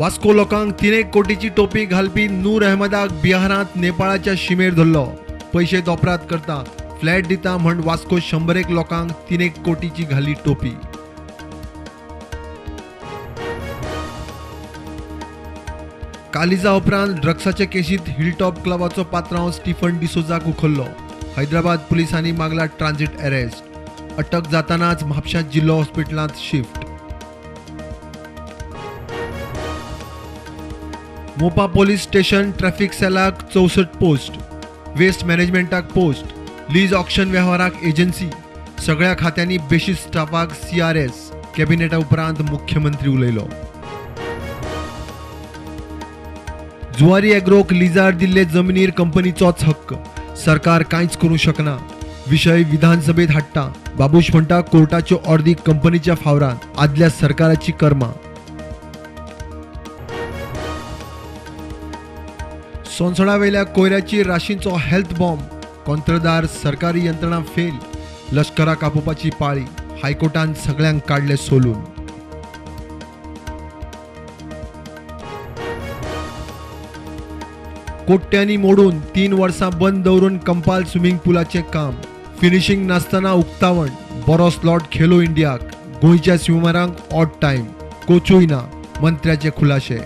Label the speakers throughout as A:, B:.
A: वास्को लोकांक 3 कोटीची टोपी घालपी नूर अहमदाक बिहारांत नेपाळाच्या शिमेर धरलो. पयशे दोपरात करता, फ्लॅट दिता म्हण वास्को 101 लोकांक 3 कोटीची घाली टोपी. कालिजा उपरांत ड्रग्साचे केशीत हिलटॉप क्लबाचो पात्रांव स्टीफन डिसोजाक उखल्लो. हैदराबाद पुलिसांनी मागला ट्रान्झिट अरेस्ट. अटक जातानाच म्हापशा जिल्लो हॉस्पिटलांत shift. Mopa police station traffic सेलाक 64 पोस्ट, वेस्ट मॅनेजमेंटाक पोस्ट, लीज ऑक्शन वेव्हाराक एजन्सी, सगळ्या खात्यांनी बेशीस स्टाफाक CRS. कॅबिनेटा उपरांत मुख्यमंत्री उलयलो. जुवारी एग्रोक लिजार दिल्ले जमनीर कंपनीचोच हक्क, सरकार कांयच करूं शकना. विशय विधानसभेत हाडटा. बाबूश म्हणटा कोर्टाच्यो ऑर्दी कंपनीच्या फावरान, आदल्या सरकाराची कर्मा. सोनसडावेल्या कोयऱ्याची राशींचो हेल्थ बॉम्ब, कोंत्रदार सरकारी यंत्रणा फेल, लश्कराक आपोवपाची पाळी, हायकोर्टान सगळ्यांक काडले सोलून. कोट्यांनी मोडून 3 वर्सां बंद दवरून कंपाल स्विमींग पुलाचें काम, फिनिशींग नासतना उक्तावण, बरो स्लॉट खेलो इंडियाक, गोंयच्या स्विमरांक ऑड टायम, कोचूय ना, मंत्र्याचे खुलाशे.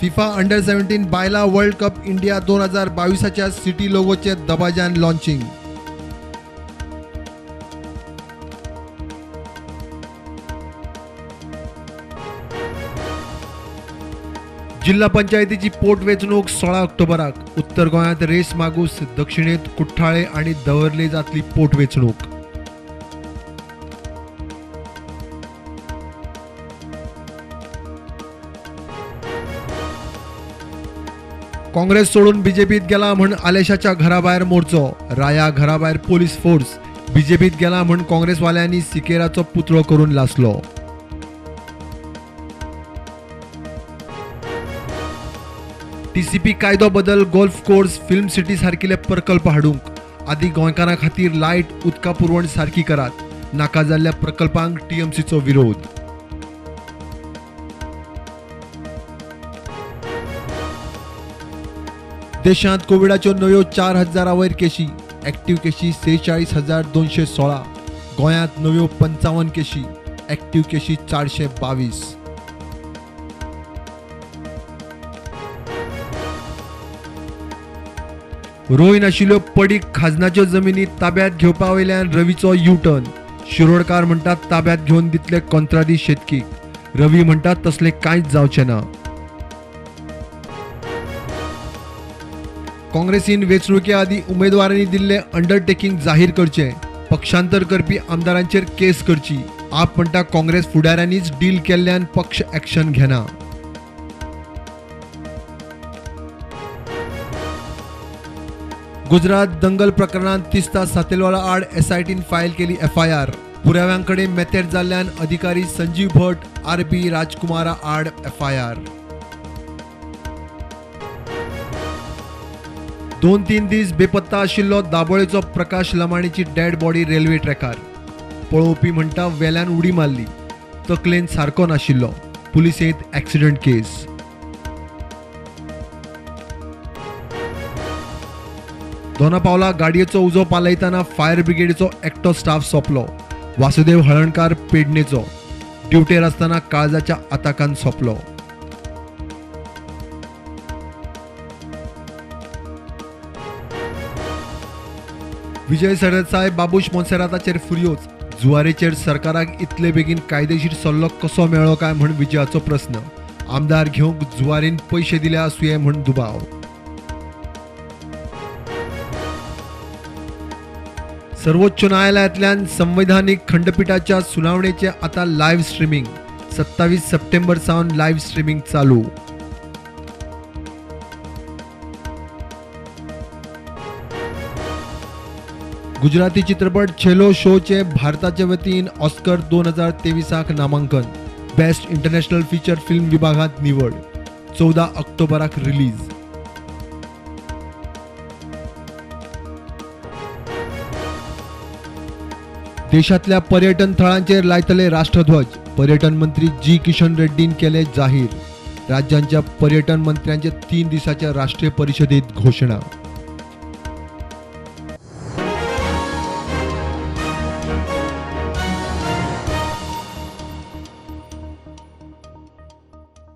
A: फिफा अंडर 17 बायला वर्ल्ड कप इंडिया 2022च्या सिटी लोगोचे दबाज्यान लॉन्चिंग. जिल्हा पंचायतीची पोटवेंचणूक 16 ऑक्टोबराक. उत्तर गोंयांत रेस मागूस, दक्षिणेत कुठ्ठाळे आनी दवर्ले जातली पोटवेंचणूक. काँग्रेस सोडून बीजेपीत गेला म्हण आलेशाच्या घराभायर मोर्चो, राया घराभायर पोलीस फोर्स. बीजेपीत गेला म्हण काँग्रेसवाल्यांनी सिकेराचो पुतळो करून लासलो. टीसीपी कायदो बदल, गोल्फ कोर्स, फिल्म सिटी सारकिले प्रकल्प हाडूंक आदी गोंयकारां खातीर लायट, उदका पुरवण सारकी करात. नाका जाल्ल्या प्रकल्पांक टीएमसीचो विरोध. देशांत कोविडाच्यो नव्यो 4000 वयर केशी, एक्टिव्ह केशी 46,216. गोंयांत नव्यो 55 केशी, एक्टिव्ह केशी 422. रोय नाशिल्ल्यो पडीक खाजनाच्यो जमिनी ताब्यात घेवपा वयल्यान रवीचो यू टर्न. शिरोडकार म्हणटात ताब्यात घेवन दितले कोंत्रादी शेतकीक. रवी म्हणटात तसलें कांयच जावचें ना. काँग्रेसीन वेंचणुके आदीं उमेदवारांनी दिल्लें अंडरटेकिंग जाहीर करचें, पक्षांतर करपी आमदारांचेर केस करची. आप म्हणटा काँग्रेस फुडाऱ्यांनीच डील केल्ल्यान पक्ष एक्शन घेना. गुजरात दंगल प्रकरणांत तिस्ता सातेलवाला आड एसआयटीन फायल केली एफआयआर. पुराव्यांकडे मेतेर जाल्ल्यान अधिकारी संजीव भट, आरबी राजकुमारा आड एफआयआर. 2-3 दीस बेपत्ता आशिल्लो दाबोळेचो प्रकाश लमाणीची डेड बॉडी रेल्वे ट्रॅकार. पळोवपी म्हणटा वेल्यान उडी मारली, तकलेन सारको नाशिल्लो. पुलिसेंत एक्सिडंट केस. दोना पावला गाडयेचो उजो पालयतना फायर ब्रिगेडीचो एकटो स्टाफ सोंपलो. वासुदेव हळणकार पेडणेचो ड्युटेर आसतना काळजाच्या आताकान सोंपलो. विजय सरदेसाय बाबूश मोन्सेराताचेर फुर्योज. जुवारेचेर सरकाराक इतले बेगीन कायदेशीर सल्लो कसो मेळ्ळो काय म्हण विजयाचो प्रस्न. आमदार घेवंक जुवारीन पयशे दिले आसुये म्हण दुबाव. सर्वोच्च न्यायालयांतल्यान संवैधानिक खंडपीठाच्या सुनावणेचे आता लायव्ह स्ट्रीमिंग. 27 सप्टेंबर सावन लायव्ह स्ट्रीमिंग चालू. गुजराती चित्रपट छेलो शोचे भारताचे वतीन ऑस्कर 2023 नामांकन. बेस्ट इंटरनॅशनल फीचर फिल्म विभागात निवड. 14 ऑक्टोबराक रिलीज. देशांतल्या पर्यटन थळांचेर लायतले राष्ट्रध्वज. पर्यटन मंत्री जी किशन रेड्डीन केले जाहीर. राज्यांच्या पर्यटन मंत्र्यांच्या 3 दिसाच्या राष्ट्रीय परिषदेत घोषणा.